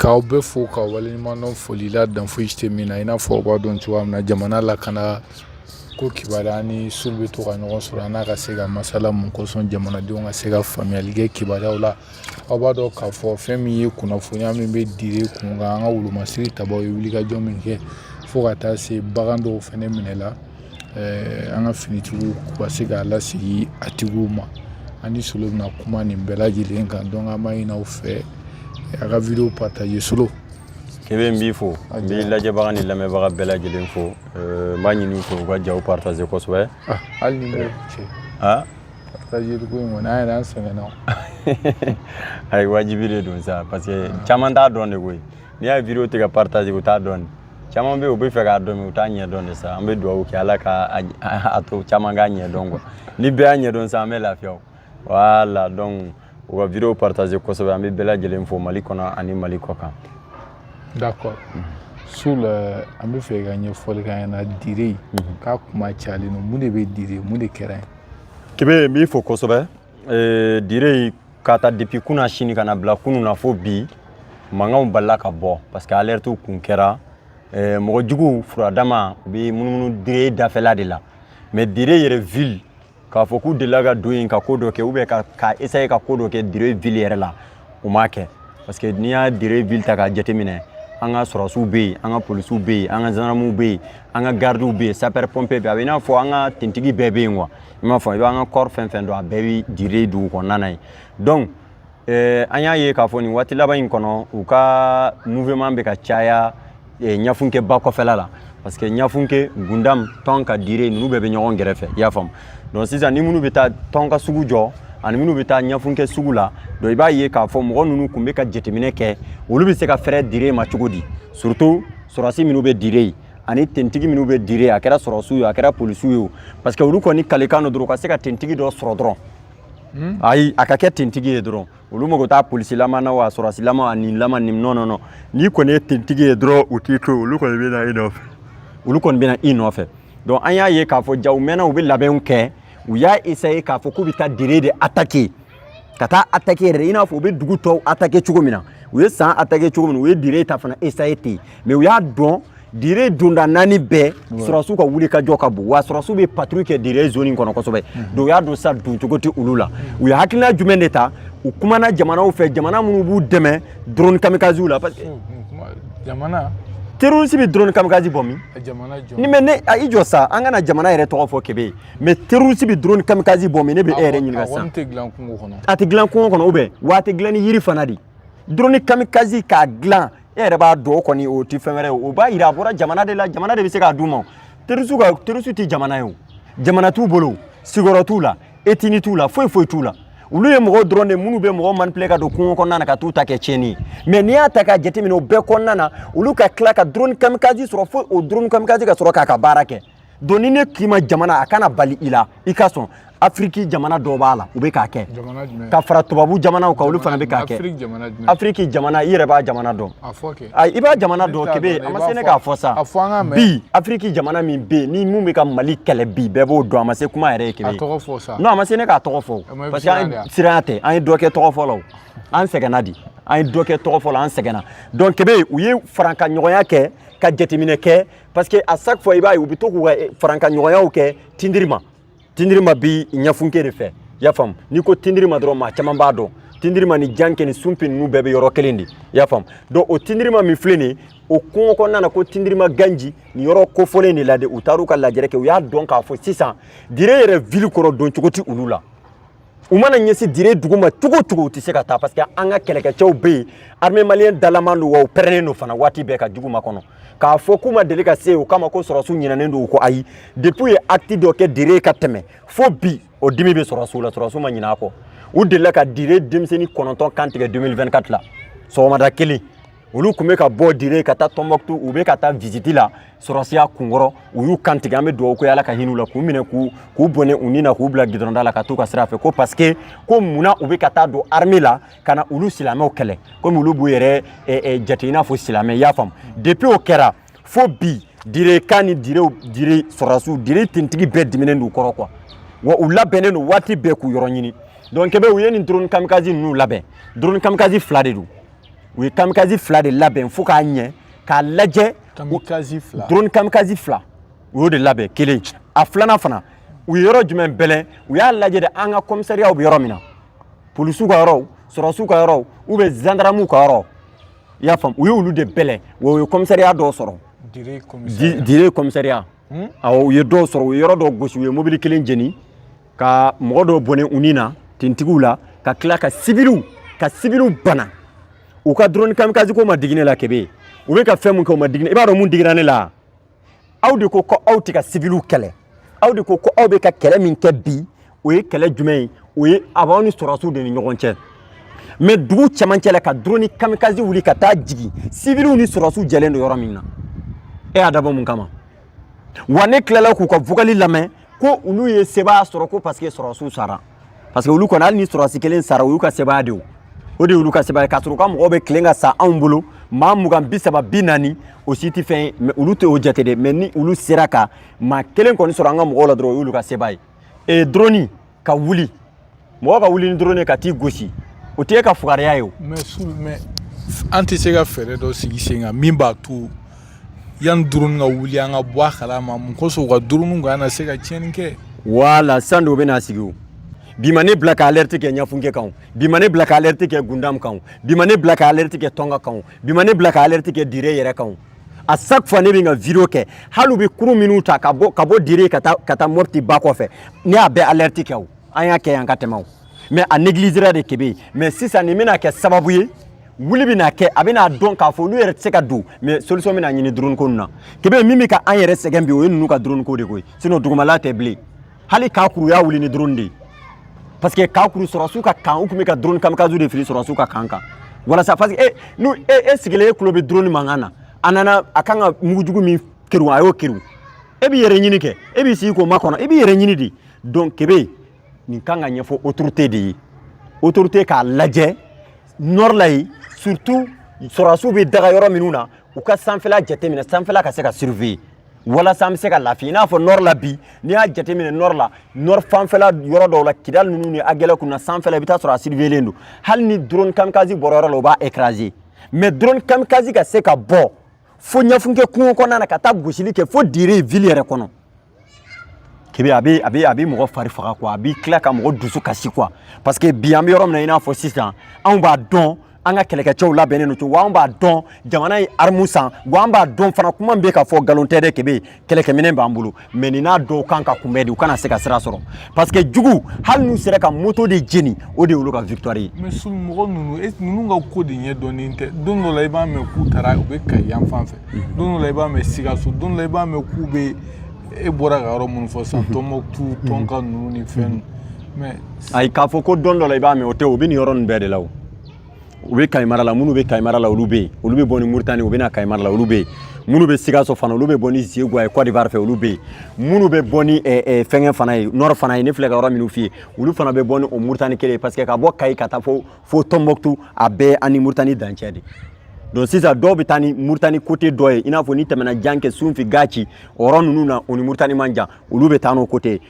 K'aw bɛɛ fo ka waleɲuman dɔn. Foli la dan foyi tɛ min na. I n'a fɔ aw b'a dɔn cogoya min na, jamana lakana ko kibaruya ni Sulu bɛ to ka ɲɔgɔn sɔrɔ, an n'a ka se ka masala mun kosɔn, jamanadenw ka se ka faamuyali kɛ kibaruyaw la. Aw b'a dɔn k'a fɔ fɛn min ye kunnafoniya min bɛ Dire kun kan, an ka wolomasiri tabaw ye wulikajɔ min kɛ fo ka taa se bagan dɔw fɛnɛ minɛla an ka finitigiw ka se k'a lasegin a tigiw ma. An ni Solo bɛna kuma nin bɛɛ lajɛlen kan. Donc an b'a ɲini aw fɛ, a ka vidéo partager. Solo. Kebe, n b'i fo, n b'i lajɛbaga ni lamɛnbaga bɛɛ lajɛlen fo. N b'a ɲini u fɛ u ka jaw partager kosɛbɛ. Hali ni m'o cɛ, partager ko in kɔni, an yɛrɛ an sɛgɛnna. Ayi, wajibi de don sa, parce que caman t'a dɔn de koyi. N'i y'a vidéo tɛ ka partager, u t'a dɔn. Caman bɛ yen, u bɛ fɛ k'a dɔn, mais u t'a ɲɛdɔn de sa. An bɛ dugawu kɛ, Ala ka a to caman k'a ɲɛdɔn quoi. Ni bɛɛ y'a ɲɛdɔn sa, an bɛ lafiya o. Voilà, donc u ka vidéo partager kosɛbɛ. An bɛ bɛɛ lajɛlen fo Mali kɔnɔ ani Mali kɔ kan. D'accord Sul, an bɛ fɛ i ka ɲɛfɔli k'an ɲɛna Dire k'a kuma cayalen don. Mun de bɛ Dire? Mun de kɛra yen? Kebe, n b'i fo kosɛbɛ. Dire, ka ta depuis kunna sini ka na bila kunun na fo bi, mankanw balila ka bɔ parce que alerte kun kɛra. Mɔgɔ juguw furadama, u bɛ munumunu Dire dafɛla de la. Mais Dire yɛrɛ ville, k'a fɔ k'u delila ka don yen ka ko dɔ kɛ ou bien ka essayer ka ko dɔ kɛ Dire ville yɛrɛ la, u m'a kɛ. Parce que n'i y'a Dire ville ta k'a jateminɛ, an ka sɔrɔsiw bɛ yen, an ka polisiw bɛ yen, an ka gendarmew bɛ yen, an ka gardiw bɛ yen, sapeur pompier bɛ yen. A bɛ i n'a fɔ an ka tentigi bɛɛ bɛ yen quoi. I m'a fɔ, i b'an ka corps fɛn fɛn dɔn, a bɛɛ bɛ Dire dugu kɔnɔna na yen. Donc an y'a ye k'a fɔ nin waati laban in kɔnɔ, u ka mouvement bɛ ka caya Ɲafunke ba kɔfɛla la, parce que Ɲafunke, Gundam, Tɔnka, Dire ninnu bɛɛ bɛ ɲɔgɔn gɛrɛfɛ, i y'a faamu. Donc sisan, ni minnu bɛ taa Tɔnka sugu jɔ ani minnu bɛ taa Ɲafunke sugu la, donc i b'a ye k'a fɔ mɔgɔ ninnu tun bɛ ka jateminɛ kɛ, olu bɛ se ka fɛrɛ Dire ma cogo di, surtout sɔrɔsi minnu bɛ Dire yen ani tentigi minnu bɛ Dire, a kɛra sɔrɔsiw ye, a kɛra polisiw ye o, parce que olu kɔni kalekan don dɔrɔn ka se ka tentigi dɔ sɔrɔ dɔrɔn. Ayi, a ka kɛ tentigi ye dɔrɔn, olu mago t'a polisilama na wa, sɔrɔsilama a nin lama nin. Non, non, non, n'i kɔni ye tentigi ye dɔrɔn, u t'i to, olu kɔni bɛ na i nɔfɛ, olu kɔni bɛ na i nɔfɛ. Donc an y'a ye k'a fɔ jaw mɛnna, u bɛ labɛnw kɛ, u y'a essayer k'a fɔ k'u bɛ taa Dire de attaquer, ka taa attaquer yɛrɛ i n'a fɔ u bɛ dugu tɔw attaquer cogo min na, u ye San attaquer cogo min na, u ye Dire ta fana essayer ten. Mais u y'a dɔn, Dire donda naani bɛɛ, sɔrɔsiw ka wuli ka jɔ ka bon wa, sɔrɔsiw bɛ patrouille kɛ Dire zone in kɔnɔ kosɛbɛ. Donc u y'a dɔn sisan don cogo tɛ olu la. U ye hakilina jumɛn de ta? U kumana jamanaw fɛ, jamana minnu b'u dɛmɛ drone kamikaze la, parce que Jamana? Terroriste bɛ drone kamikaze bɔ min? Jamana jɔn? Ni mais ne a i jɔ sa, an kana jamana yɛrɛ tɔgɔ fɔ, Kebe. Mais terroriste bɛ drone kamikaze bɔ min? Ne bɛ e yɛrɛ ɲininka A sisan. kɔni tɛ dilan kungo kɔnɔ. A tɛ dilan kungo kɔnɔ, ou bien wa a tɛ dilan ni yiri fana de. Drone kamikaze k'a dilan, e yɛrɛ b'a dɔn, o kɔni o tɛ fɛn wɛrɛ ye, o b'a yira a bɔra jamana de la, jamana de bɛ se k'a d'u ma. Terroriste ka terroriste tɛ jamana ye o, jamana t'u bolo, sigiyɔrɔ t'u la, ethnie t'u la, foyi foyi t'u la. Olu ye mɔgɔw dɔrɔn de minnu bɛ mɔgɔ manipuler ka don kungo kɔnɔna na ka t'u ta kɛ tiɲɛni ye. Mais n'i y'a ta k'a jateminɛ, o bɛɛ kɔnɔna na, olu ka tila ka drone kamikaze sɔrɔ, fo o drone kamikaze ka sɔrɔ k'a ka baara kɛ. Donc ni ne k'i ma jamana, a kana bali i la, i ka sɔn. Afiriki jamana dɔw b'a la, u bɛ k'a kɛ. Jamana jumɛn? Ka fara tubabu jamanaw kan, olu fana bɛ k'a kɛ. Afiriki jamana jumɛn? Afiriki jamana, i yɛrɛ b'a jamana dɔn. A fɔ kɛ. Ayi, i b'a jamana Ne dɔn. t'a Kebe, dɔn dɛ, a i ma b'a se ne fɔ. k'a fɔ sa. A fɔ an k'a mɛn. Bi, Afiriki jamana min bɛ yen ni mun bɛ ka Mali kɛlɛ bi, bɛɛ b'o dɔn. A ma se kuma yɛrɛ ye, Kebe. A tɔgɔ fɔ sa. Non, a ma se ne k'a tɔgɔ fɔ. Mais i bɛ parce que siran an de wa? Siranya tɛ, an ye dɔ kɛ tɔgɔ fɔ la o, an sɛgɛnna di, an ye dɔ kɛ tɔgɔ fɔ la, an sɛgɛnna. Donc Kebe, u ye farankaɲɔgɔnya kɛ ka jateminɛ kɛ, parce que à chaque fois i b'a ye u bɛ to k'u ka farankaɲɔgɔnyaw kɛ Tindirima. Tindirima bi Ɲafunke de fɛ, i y'a faamu. N'i ko Tindirima dɔrɔn, maa caman b'a dɔn. Tindirima ni Janke ni Sunpi ninnu bɛɛ bɛ yɔrɔ kelen de, i y'a faamu. Donc o Tindirima min filɛ nin ye, o kungo kɔnɔna na, ko Tindirima Ganji, nin yɔrɔ kofɔlen de la de, u taar'u ka lajɛrɛ kɛ. U y'a dɔn k'a fɔ sisan Dire yɛrɛ ville kɔrɔ, don cogo ti olu la. U mana ɲɛsin Dire dugu ma cogo o cogo, u tɛ se ka taa, parce que an ka kɛlɛkɛcɛw bɛ yen, armée malienne dalaman don wa, u pɛrɛnnen don fana waati bɛɛ ka jugu ma kɔnɔ. K'a fɔ k'u ma deli ka se o kama ko sɔrɔsiw ɲinɛnen don u kɔ, ayi. Depuis u ye acte dɔ kɛ Dire ka tɛmɛ fo bi, o dimi bɛ sɔrɔsiw la, sɔrɔsiw ma ɲinɛ a kɔ. U delila ka Dire denmisɛnnin 9 kan tigɛ 2024 la, sɔgɔmada kelen. Olu tun bɛ ka bɔ Dire ka taa Tɔnbɔkutu, u bɛ ka taa visite la sɔrɔsiya kunkɔrɔ, u y'u kan tigɛ. An bɛ dugawu kɛ, Ala ka hinɛ u la, k'u minɛ, k'u bɔnɛ u ni na, k'u bila gidɔrɔnda la ka t'u ka sira fɛ, ko parce que ko munna u bɛ ka taa don armée la ka na olu silamɛw kɛlɛ, komi olu b'u yɛrɛ jate i n'a fɔ silamɛ, i y'a faamu. Depuis o kɛra fo bi, Dire kan ni Direw, Dire sɔrɔsiw, Dire tentigi bɛɛ diminen don u kɔrɔ quoi. Wa u labɛnnen don waati bɛɛ k'u yɔrɔ ɲini. Donc Kebe, u ye nin drone kamikaze ninnu labɛn. Drone kamikaze fila de don. U ye kamikaze 2 de labɛn fo k'a ɲɛ k'a lajɛ. Kamikaze 2? Drone kamikaze 2, u y'o de labɛn kelen. A filanan fana, u ye yɔrɔ jumɛn bɛlɛn? U y'a lajɛ de, an ka commissariat bɛ yɔrɔ min na, polisiw ka yɔrɔw, sɔrɔsiw ka yɔrɔw, ou bien gendarmew ka yɔrɔ, i y'a faamu? U ye olu de bɛlɛn wa u ye commissariat dɔw sɔrɔ. Dire commissariat, awɔ, u ye dɔw sɔrɔ. U ye yɔrɔ dɔw gosi, u ye mobili kelen jeni ka mɔgɔ dɔw bɔnɛ u ni na tenitigiw la, ka tila ka sibiliw bana. U ka drone kamikaze ko ma digi ne la. Kebe, u bɛ ka fɛn mun kɛ, o ma digi ne. I b'a dɔn mun digira ne la? Aw de ko ko aw tɛ ka sibiliw kɛlɛ. Aw de ko ko aw bɛ ka kɛlɛ min kɛ bi, o ye kɛlɛ jumɛn ye? O ye a b'aw ni sɔrɔdasiw de ni ɲɔgɔn cɛ. Mais dugu cɛmancɛ la, ka drone kamikaze wuli ka taa jigin sibiliw ni sɔrɔdasiw jɛlen don yɔrɔ min na, e y'a dabɔ mun kama? Wa ne tilala k'u ka vocal lamɛn ko olu ye sebaaya sɔrɔ, ko parce que sɔrɔdasiw sara, parce que olu kɔni, hali ni sɔrɔdasi kelen sara, o y'u ka sebaaya de ye. O de y'olu ka sebaaya, k'a sɔrɔ u ka mɔgɔw bɛ tilen ka sa anw bolo, maa 20, 30, 40, o si tɛ fɛn ye. Mais olu tɛ o jate dɛ. Mais ni olu sera ka maa kelen kɔni sɔrɔ an ka mɔgɔw la dɔrɔn, o y'olu ka sebaaya ye. E drone ka wuli, mɔgɔ ka wuli ni drone ye ka t'i gosi, o tɛ e ka fugariya ye o. Mais an tɛ se ka fɛɛrɛ dɔ sigi sen kan min b'a to yanni drone ka wuli, an ka bɔ a kalama? Mun kosɔn u ka drone kana se ka tiɲɛni kɛ? Wala san dɔw bɛ na sigi o. Bi ma ne bila ka alerte kɛ Ɲafunke kan, bi ma ne bila ka alerte kɛ Gundam kan, bi ma ne bila ka alerte kɛ Tɔnka kan, bi ma ne bila ka alerte kɛ Dire yɛrɛ kan. À chaque fois ne bɛ n ka vidéo kɛ, hali u bɛ kurun minnu ta ka bɔ Dire ka taa Mopti ba kɔfɛ, ne y'a bɛɛ alerte kɛ. O an y'a kɛ yan ka tɛmɛ o, mais a négligera de, Kebe. Mais sisan nin bɛna kɛ sababu ye, wuli bɛna kɛ, a bɛna dɔn k'a fɔ olu yɛrɛ tɛ se ka don. Mais solution bɛna ɲini drone ko ninnu na. Kebe, min bɛ ka an yɛrɛ sɛgɛn bi, o ye ninnu ka drone ko de koyi. Sinon dugumala tɛ bilen. Hali Kakuru y'a wuli ni drone de ye, parce que Kakuru sɔrɔsiw ka kan, u tun bɛ ka drone kamikaze de fili sɔrɔsiw ka kan kan walasa, parce que e n'u e sigilen, e tulo bɛ drone mankan na, a nana, a kan ka mugujugu min kerun, a y'o kerun, e b'i yɛrɛ ɲini kɛ, e b'i sigi k'o makɔnɔ, e b'i yɛrɛ ɲini de. Donc Kebe, nin kan ka ɲɛfɔ autorité de ye, autorité k'a lajɛ nord la yen, surtout sɔrɔsiw bɛ daga yɔrɔ minnu na, u ka sanfɛla jateminɛ, sanfɛla ka se ka surveiller walasa an bɛ se ka lafiya. I n'a fɔ nord la bi, n'i y'a jateminɛ nord la, nord fanfɛla yɔrɔ dɔw la, Kidali ninnu ni Agɛlɛ kunna, sanfɛla, i bɛ taa sɔrɔ a surveiller don. Hali ni drone kamikaze bɔra yɔrɔ la, u b'a écraser. Mais drone kamikaze ka se ka bɔ fo Ɲafunke kungo kɔnɔna na ka taa gosili kɛ fo Dire ville yɛrɛ kɔnɔ, Kebe, a bɛ mɔgɔ fari faga quoi, a bɛ tila ka mɔgɔ dusu kasi quoi. Parce que bi an bɛ yɔrɔ min na, i n'a fɔ sisan, anw b'a dɔn an ka kɛlɛkɛcɛw labɛnnen don cogo wa, an b'a dɔn jamana ye armes san wa, an b'a dɔn fana kuma min bɛ ka fɔ nkalon tɛ dɛ. Kebe, kɛlɛkɛminɛn b'an bolo, mais nin n'a dɔw kan ka kunbɛn de, u kana se ka sira sɔrɔ, parce que jugu, hali n'u sera ka moto de jeni, o de y'olu ka victoire ye. Mais su mɔgɔ ninnu, ninnu ka ko de ɲɛ dɔnnen tɛ. Don dɔ la, i b'a mɛn k'u taara, u bɛ Kayi yan fan fɛ. Don dɔ la, i b'a mɛn Sikaso. Don dɔ la, i b'a mɛn k'u bɛ, e bɔra ka yɔrɔ minnu fɔ sisan, Tɔnbɔkutu, Tɔnka ninnu ni fɛn ninnu, mais Ayi, k'a fɔ ko don dɔ la i b'a mɛn, o tɛ. O bɛ nin yɔrɔ ninnu bɛɛ de la. O u bɛ Kayi mara la, minnu bɛ Kayi mara la, olu bɛ yen, olu bɛ bɔ ni Muritani, u bɛ na Kayi mara la, olu bɛ yen. Minnu bɛ Sikaso fana, olu bɛ bɔ ni Zeguwa ye Côte d'Ivoire fɛ, olu bɛ yen. Minnu bɛ bɔ ni fɛngɛ fana ye, nord fana ye, ne filɛ ka yɔrɔ minnu f'i ye, olu fana bɛ bɔ ni o Muritani kelen ye, parce que ka bɔ Kayi ka taa fo Tɔnbɔkutu, a bɛɛ an ni Muritani dancɛ de. Donc sisan dɔw bɛ taa ni Muritani côté dɔ ye, i n'a fɔ ni tɛmɛna Janke, Sunfi, Gaci, o yɔrɔ ninnu na, o ni Muritani man jan, olu bɛ taa n'o côté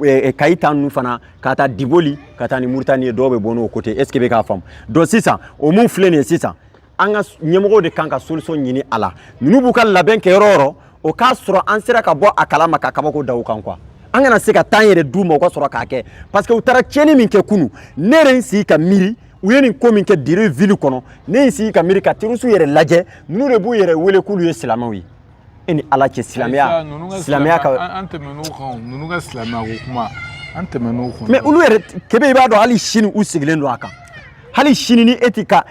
ye. Kayi ta ninnu fana, ka taa Diboli, ka taa ni Muritani ye, dɔw bɛ bɔ n'o côté. Est ce que bɛ k'a faamu? Donc sisan o mun filɛ nin ye, sisan an ka ɲɛmɔgɔw de kan ka solution ɲini a la. Ninnu b'u ka labɛn kɛ yɔrɔ o yɔrɔ, o k'a sɔrɔ an sera ka bɔ a kalama ka kabako da u kan quoi. An kana se ka taa an yɛrɛ d'u ma, u ka sɔrɔ k'a kɛ, parce que u taara tiɲɛni min kɛ kunun, ne yɛrɛ ye n sigi ka miiri, u ye nin ko min kɛ Dire ville kɔnɔ, ne ye n sigi ka miiri ka terroriste yɛrɛ lajɛ, ninnu de b'u yɛrɛ wele k'olu ye silamɛw ye. E ni Ala cɛ, silamɛya, silamɛya ka An tɛmɛn'o kan, ninnu ka silamɛya ko kuma, an tɛmɛn'o kan. Mais olu yɛrɛ, Kebe, i b'a dɔn hali sini u sigilen don a kan. Hali sini ni e ti ka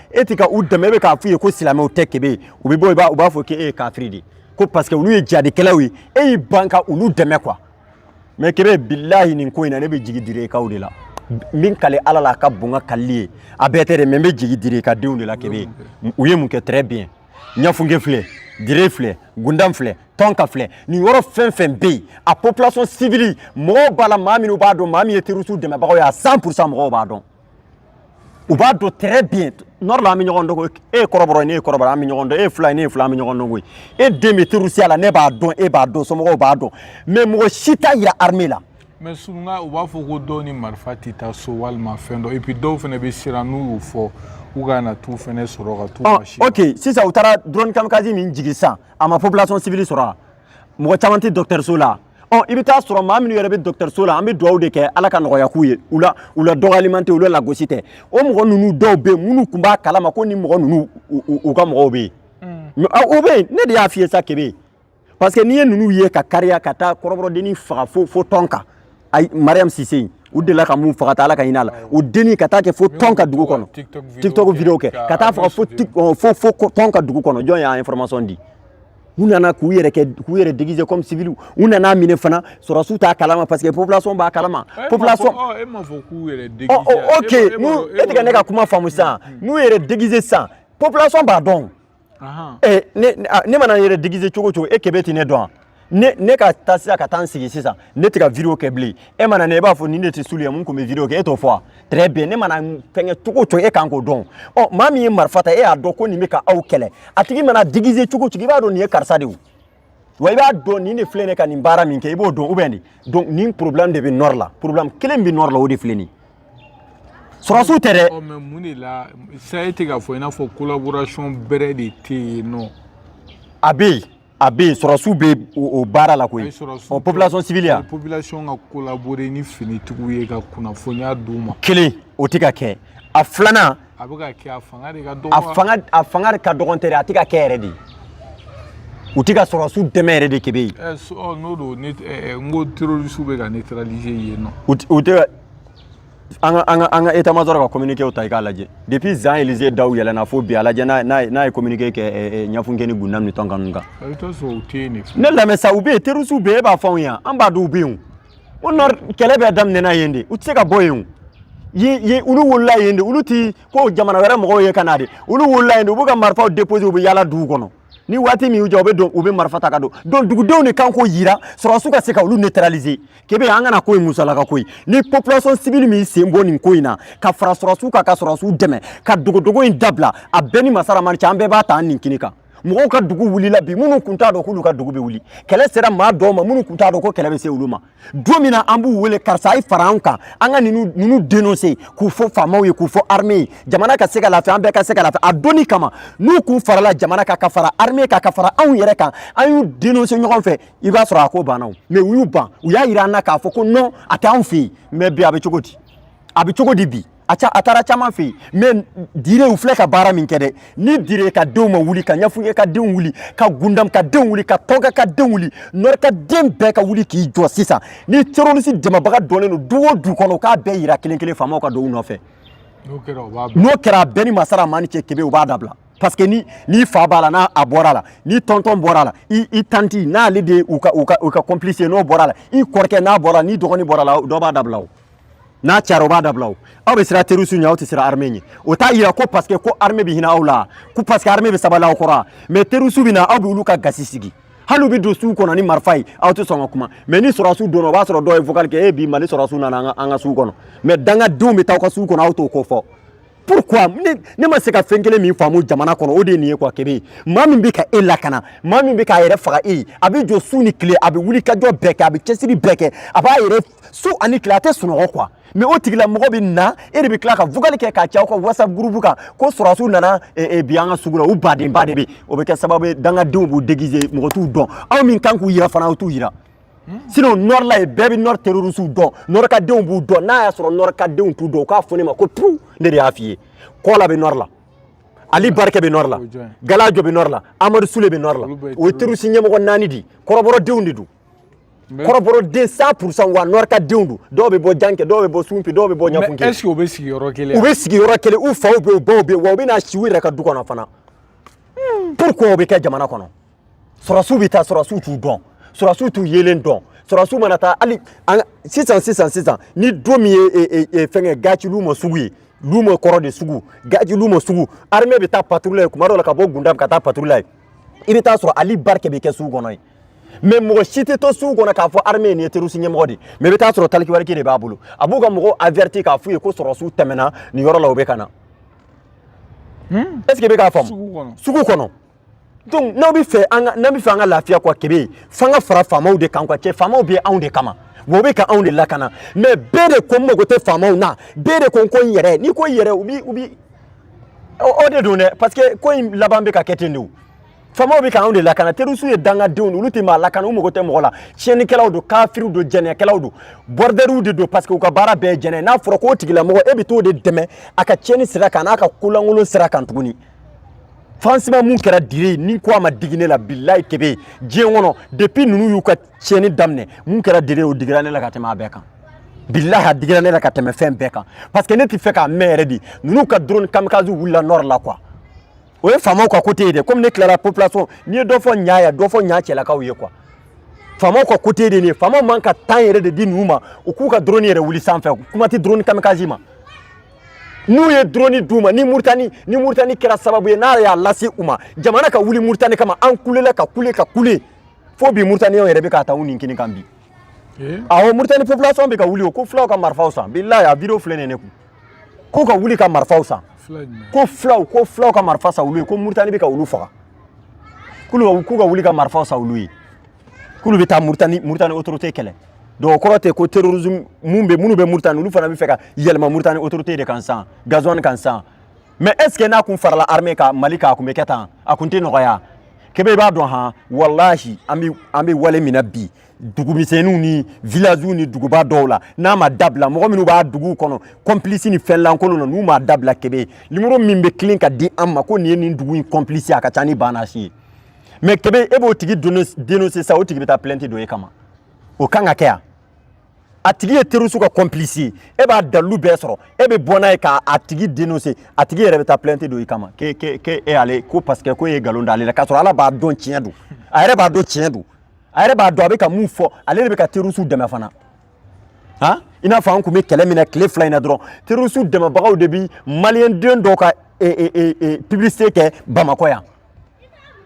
u dɛmɛ, e bɛ k'a f'u ye ko silamɛw tɛ, Kebe, u bɛ bɔ, u b'a fɔ k'e ye kafiri de ye, ko parce que olu ye jadikɛlaw ye, e y'i ban ka olu dɛmɛ quoi. Mais Kebe, bilahi, nin ko in na, ne bɛ jigi Direkaw de la. N bɛ kale Ala la, a ka bon ka kalili ye, a bɛɛ tɛ dɛ, mais n bɛ jigi Dire ka denw de la. Kebe, u ye mun kɛ? Très bien. Ɲafunke filɛ, Dire filɛ, Gundam filɛ, Tɔnka filɛ, nin yɔrɔ fɛn fɛn bɛ yen, a population civile, mɔgɔw b'a la, maa minnu b'a dɔn, maa min ye terroriste dɛmɛbagaw ye à 100%, mɔgɔw b'a dɔn, u b'a dɔn très bien. Nord la, an bɛ ɲɔgɔn dɔn koyi. E ye kɔrɔbɔrɔ ye, ne ye kɔrɔbɔrɔ, an bɛ ɲɔgɔn dɔn. E ye fila ye, ne ye fila, an bɛ ɲɔgɔn dɔn koyi. E den bɛ terroriste la, ne b'a dɔn, e b'a dɔn, somɔgɔw b'a dɔn, mais mɔgɔ si t'a yira armée la. Mais sununga, u b'a fɔ ko dɔw ni marifa tɛ taa so walima fɛn dɔ, et puis dɔw fana bɛ siran n'u y'o fɔ. U kana t'u fɛnɛ sɔrɔ ka t'u masi. Ok, sisan u taara drone kamikaze min jigin sisan, a ma population civile sɔrɔ wa? Mɔgɔ caman tɛ dɔgɔtɔrɔso la. Ɔ, i bɛ taa sɔrɔ maa minnu yɛrɛ bɛ dɔgɔtɔrɔso la, an bɛ dugawu de kɛ, Ala ka nɔgɔya k'u ye. U la dɔgɔyalima tɛ, u la lagosi tɛ. O mɔgɔ ninnu dɔw bɛ yen minnu tun b'a kalama ko ni mɔgɔ ninnu u ka mɔgɔw bɛ yen. O bɛ yen, ne de y'a f'i ye sa, Kebe, parce que n'i ye ninnu ye ka kariya ka taa kɔrɔbɔrɔdennin faga fo tɔn kan, ayi, Mariam Sise, u delila ka mun faga ta, Ala ka hinɛ a la, o dennin ka taa kɛ fo tɔn ka dugu kɔnɔ, TikTok vidéo kɛ ka taa faga fo tɔn ka dugu kɔnɔ. Jɔn y'a information di? U nana k'u yɛrɛ kɛ, k'u yɛrɛ déguiser comme civil. U nana minɛ fana, sɔrɔsiw t'a kalama, parce que population b'a kalama, population. E m'a fɔ k'u yɛrɛ déguiser. Ok, n'u e tɛ ka ne ka kuma faamu sisan, n'u yɛrɛ déguiser sisan, population b'a dɔn. Ɛ, ne mana n yɛrɛ déguiser cogo o cogo, e Kebe tɛ ne dɔn. Ne ka taa sisan ka taa n sigi sisan, ne tɛ ka vidéo kɛ bilen, e mana ne, e b'a fɔ nin de tɛ Sulu ye, mun tun bɛ vidéo kɛ, e t'o fɔ wa? Très bien, ne mana fɛnkɛ cogo o cogo, e kan k'o dɔn. Ɔ, maa min ye marifa ta, e y'a dɔn ko nin bɛ ka aw kɛlɛ, a tigi mana déguiser cogo o cogo, i b'a dɔn nin ye karisa de ye. Wa i b'a dɔn nin de filɛ nin ye ka nin baara min kɛ, i b'o dɔn ou bien de. Donc nin problème de bɛ nord la, problème kelen bɛ nord la, o de filɛ nin ye. Sɔrɔsiw tɛ dɛ. Ɔ, mais mun de la sa e tɛ k'a fɔ i n'a fɔ collaboration bɛrɛ de tɛ yen nɔ? A bɛ yen, a bɛ yen, sɔrɔsiw bɛ o baara la koyi. Ɔ, population civile ya. Population ka collaborer ni finitigiw ye ka kunnafoniya d'u ma. Kelen, o tɛ ka kɛ. A filanan. A bɛ ka kɛ, a fanga de ka dɔgɔ. A fanga ka dɔgɔn tɛ dɛ, a tɛ ka kɛ yɛrɛ de. U tɛ ka sɔrɔsiw dɛmɛ yɛrɛ de, Kebe. Ɛ, ɔ, n'o don ne ɛ, n ko terroriste bɛ ka neutraliser yen nɔ. U tɛ an ka état major ka communiqué ta, i k'a lajɛ depuis Champs Élysées daw yɛlɛnna fo bi, a lajɛ n'a ye communiqué kɛ Ɲafunke ni Gundam ni Tɔnka ninnu kan. I bɛ taa sɔrɔ u tɛ yen de. Ne lamɛn sa, u bɛ yen, terroriste bɛ yen, e b'a fɔ anw ye, an b'a dɔn u bɛ yen. O nord kɛlɛ bɛɛ daminɛna yen de, u tɛ se ka bɔ yen o. Ye olu wolola yen de, olu ti ko jamana wɛrɛ mɔgɔw ye ka na de, olu wolola yen de. U b'u ka marifaw déposer, u bɛ yaala dugu kɔnɔ. Ni waati min y'u jɔ, u bɛ don, u bɛ marifa ta ka don. Donc dugudenw de kan k'o yira, sɔrɔsiw ka se ka olu neutraliser. Kebe, an kana ko in musalaka ko ye. Ni population civile min sen bɔ nin ko in na ka fara sɔrɔsiw kan, ka sɔrɔsiw dɛmɛ ka dogodogo in dabila, a bɛɛ ni masaramani cɛ, an bɛɛ b'a ta an nin kini kan. Mɔgɔw ka dugu wulila bi, minnu kun t'a dɔn k'olu ka dugu bɛ wuli, kɛlɛ sera maa dɔw ma minnu kun t'a dɔn ko kɛlɛ bɛ se olu ma. Don min na an b'u wele, karisa, a ye fara an kan, an ka ninnu dénoncer, k'u fɔ faamaw ye, k'u fɔ armée ye, jamana ka se ka lafiya, an bɛɛ ka se ka lafiya. A donni kama, n'u kun farala jamana kan, ka fara armée kan, ka fara anw yɛrɛ kan, an y'u dénoncer ɲɔgɔn fɛ, i b'a sɔrɔ a ko banna o. Mais u y'u ban, u y'a yira an na k'a fɔ ko non, a tɛ anw fɛ yen. Mais bi a bɛ cogo di? A bɛ cogo di bi? A ca, a taara caman fɛ yen. Mais Dire, u filɛ ka baara min kɛ dɛ, ni Dire ka denw ma wuli, ka Ɲafunke ka denw wuli, ka Gundam ka denw wuli, ka Tɔnka ka denw wuli, Nord ka den bɛɛ ka wuli k'i jɔ sisan, ni terroriste dɛmɛbaga dɔnnen don du o du kɔnɔ, u k'a bɛɛ yira kelen kelen, faamaw ka don u nɔfɛ. N'o kɛra, u b'a bila. N'o kɛra, a bɛɛ ni masara maa ni cɛ, Kebe, u b'a dabila, parce que ni fa b'a la, n'a a bɔra a la, ni tonton bɔra a la, i tantie n'ale de ye u ka complice ye, n'o bɔra a la, i kɔrɔkɛ n'a bɔra la, ni dɔgɔnin bɔra a la, dɔ b'a dabila. O n'a cayara, o b'a dabila. O aw bɛ siran terroriste ɲɛ, aw tɛ siran armée ɲɛ. O t'a yira ko parce que ko armée bɛ hinɛ aw la, ko parce que armée bɛ sabali aw kɔrɔ. Mais terroriste bɛ na, aw bɛ olu ka gasi sigi, hali u bɛ don sugu kɔnɔ ni marifa ye, aw tɛ sɔn ka kuma. Mais ni sɔrɔsiw donna, o b'a sɔrɔ dɔw ye vocal kɛ: e bi Mali sɔrɔsiw nana an ka sugu kɔnɔ. Mais dangadenw bɛ taa aw ka sugu kɔnɔ, aw t'o ko fɔ. Pourquoi? Ne ma se ka fɛn kelen min faamu jamana kɔnɔ, o de ye nin ye quoi. Kebe, maa min bɛ ka e lakana, maa min bɛ k'a yɛrɛ faga e ye, a bɛ jɔ su ni tile, a bɛ wuli ka jɔ bɛɛ kɛ, a bɛ cɛsiri bɛɛ kɛ, a b'a yɛrɛ su ani tile, a tɛ sunɔgɔ quoi. Mais o tigilamɔgɔ bɛ na, e de bɛ tila ka vocal kɛ k'a ci aw ka WhatsApp groupe kan ko sɔrɔsiw nana bi an ka sugu la. U badenba de bɛ, o bɛ kɛ sababu ye dangadenw b'u déguiser, mɔgɔ t'u dɔn. Aw min kan k'u yira fana, aw t'u yira. Sinon nord la yen, bɛɛ bɛ nord terroristes dɔn, nord ka denw b'u dɔn. N'a y'a sɔrɔ nord ka denw t'u dɔn, u k'a fɔ ne ma ko pu, ne de y'a f'i ye. Kɔla bɛ nord la, Ali Barikɛ bɛ nord la, Galajo bɛ nord la, Amadu Sule bɛ nord la. O ye terroriste ɲɛmɔgɔ naani di, kɔrɔbɔrɔdenw de don, kɔrɔbɔrɔden 100%. Wa nord ka denw don, dɔw bɛ bɔ Jankɛ, dɔw bɛ bɔ Sunpi, dɔw bɛ bɔ Ɲafunke. Est ce que u bɛ sigi yɔrɔ kelen? U bɛ sigi yɔrɔ kelen, u faw bɛ yen, u baw bɛ yen, wa u bɛ na si u yɛrɛ ka du kɔnɔ fana. Pourquoi o bɛ kɛ jamana kɔnɔ? Sɔrɔsiw bɛ taa, sɔrɔsiw t'u dɔn, sɔrɔsiw t'u yelen dɔn. Sɔrɔsiw mana taa hali sisan sisan sisan, ni don min ye fɛnkɛ Gaci Lumo sugu ye, Lumo kɔrɔ de sugu, Gaci Lumo sugu, armée bɛ taa patrouille la yen kuma dɔw la, ka bɔ Gundam ka taa patrouille la yen, i bɛ taa sɔrɔ Ali Barikɛ bɛ kɛ sugu kɔnɔ yen. Mais mɔgɔ si tɛ to sugu kɔnɔ k'a fɔ armée ye nin ye terroriste ɲɛmɔgɔ de ye. Mais i bɛ taa sɔrɔ talkie-walkie de b'a bolo, a b'u ka mɔgɔw averti k'a f'u ye ko sɔrɔsiw tɛmɛna nin yɔrɔ la, u bɛ ka na. Est ce que i bɛ k'a faamu? Sugu kɔnɔ. Donc n'aw bɛ fɛ an ka lafiya quoi, Kebe, f'an ka fara faamaw de kan quoi. Cɛ, faamaw bɛ anw de kama, wa u bɛ ka anw de lakana. Mais bɛɛ de ko n mago tɛ faamaw na, bɛɛ de ko n yɛrɛ. N'i ko i yɛrɛ, u bi O de don dɛ, parce que ko in laban bɛ ka kɛ ten de. O faamaw bɛ k'anw de lakana. Terroriste ye dangadenw de, olu tɛ maa lakana, u mago tɛ mɔgɔ la. Tiɲɛnikɛlaw don, kafiriw don, jɛnɛkɛlaw don, bordɛriw de don, parce que u ka baara bɛɛ ye jɛnɛ ye. N'a fɔra k'o tigilamɔgɔ, e bɛ t'o de dɛmɛ a ka tiɲɛni sira kan n'a ka kolankolon sira kan tuguni. Franchement, mun kɛra Dire, ni ko a ma digi ne la, bilayi Kebe, diɲɛ kɔnɔ, depuis ninnu y'u ka tiɲɛni daminɛ, mun kɛra Dire, o digira ne la ka tɛmɛ a bɛɛ kan. Bilahi, a digira ne la ka tɛmɛ fɛn bɛɛ kan, parce que ne tɛ fɛ k'a mɛn yɛrɛ de. Ninnu ka drone kamikaze wulila nord la quoi. O ye faamaw ka côté ye dɛ. Komi ne tilara population, n'i ye dɔ fɔ ɲa ya, dɔ fɔ ɲa cɛlakaw ye quoi. Faamaw ka côté de nin ye. Faamaw man ka temps yɛrɛ de di ninnu ma, u k'u ka drone yɛrɛ wuli sanfɛ. Kuma tɛ drone kamikaze ma. N'u ye drone d'u ma, ni Muritani kɛra sababu ye n'a y'a lase u ma, jamana ka wuli Muritani kama. An kulela ka kule ka kule fo bi, Muritaniyɛnw yɛrɛ bɛ ka taa u nin kini kan bi. Awɔ, Muritani population bɛ ka wuli o ko fulaw ka marifaw san. Bilahi, a vidéo filɛ nin ye ne kun. K'u ka wuli ka marifaw san. Ko fulaw ka marifa san olu ye, ko Muritani bɛ ka olu faga. K'u ka wuli ka marifaw san olu ye, k'olu bɛ taa Muritani autorité kɛlɛ. Donc o kɔrɔ tɛ ko terrorisme mun bɛ, minnu bɛ Muritani, olu fana bɛ fɛ ka yɛlɛma Muritani autorité de kan sisan, Gazouani kan sisan. Mais est ce que n'a kun farala armée kan Mali kan, a kun bɛ kɛ tan? A kun tɛ nɔgɔya. Kebe, i b'a dɔn han, walahi, an bɛ wale min na bi, dugumisɛnninw ni villages ni duguba dɔw la, n'a ma dabila, mɔgɔ minnu b'a duguw kɔnɔ complice ni fɛn lankolon na, n'u ma dabila, Kebe, numéro min bɛ tilen ka di an ma ko nin ye nin dugu in complice, a ka ca ni banasi ye. Mais Kebe, e b'o tigi dénoncer sa, o tigi bɛ taa plainte don e kama. O kan ka kɛ yan? A tigi ye terroriste ka complice ye, e b'a dalilu bɛɛ sɔrɔ, e bɛ bɔ n'a ye k'a tigi dénoncer, a tigi yɛrɛ bɛ taa plainte don i kama ke e ale ko parce que ko e ye nkalon da ale la, k'a sɔrɔ Ala b'a dɔn tiɲɛ don, a yɛrɛ b'a dɔn tiɲɛ don, a yɛrɛ b'a dɔn a bɛ ka mun fɔ, ale de bɛ ka terroriste dɛmɛ fana. Han, i n'a fɔ an tun bɛ kɛlɛ min na tile 2 in na dɔrɔn, terroriste dɛmɛbagaw de bi maliyɛn den dɔw ka publicité kɛ Bamakɔ yan.